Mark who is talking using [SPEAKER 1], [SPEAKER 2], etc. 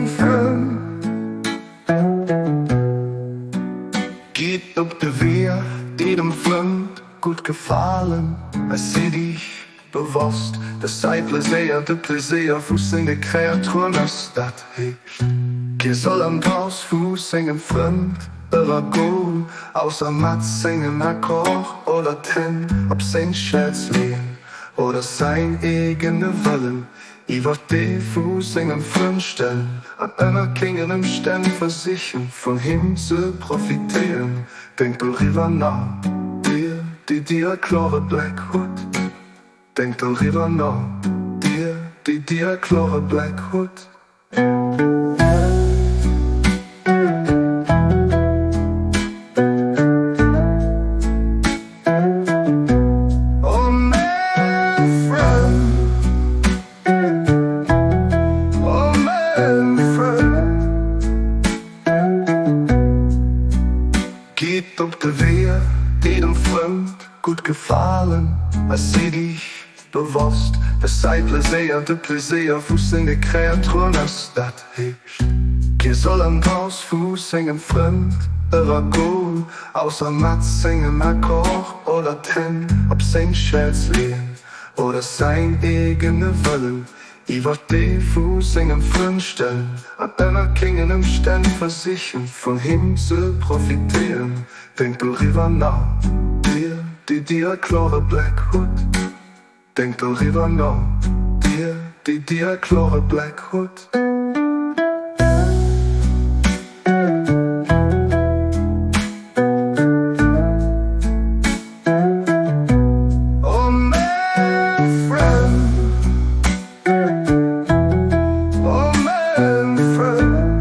[SPEAKER 1] Frënn. Gitt op de Weeër, déi dem Frënd gutt gefalen, a sidd iech bewosst, dass säi Pleséier de Pleséier vu senge Kreaturen ass. Dat heescht, kee soll an d'Haus vu sengem Frënd eragoen, ausser mat sengem Accord, oder d'Hänn op seng Schäerz leeën oder säin eegene Wëllen Iwwer dee vu sengem Frënd stellen an ënner kéngen Ëmstänn versichen vun him ze profitéieren. Denkt doriwwer no, dir déi dir e klore Bleck hutt. Denkt doriwwer no, dir déi dir e klore Bleck hutt. Oh mäi Frënd, oh mäi Frënd, Gitt op de Weeër, déi dem Frënd gutt gefalen, a sidd iech bewosst, dass säi Pleséier de Pleséier vu senge Kreaturen ass. Dat heescht, kee soll an d'Haus vu sengem Frënd eragoen, ausser mat sengem Accord, oder d'Hänn op seng Schäerz leeën oder säin eegene Wëllen iwwer dee vu sengem Frënd stellen an ënner kéngen Ëmstänn versichen, vun him ze profitéieren. Denkt doriwwer no, dir, déi dir e klore Bleck hutt. Denkt doriwwer no, dir, déi dir e klore Bleck hutt. Oh mäi Frënd, oh mäi Frënd.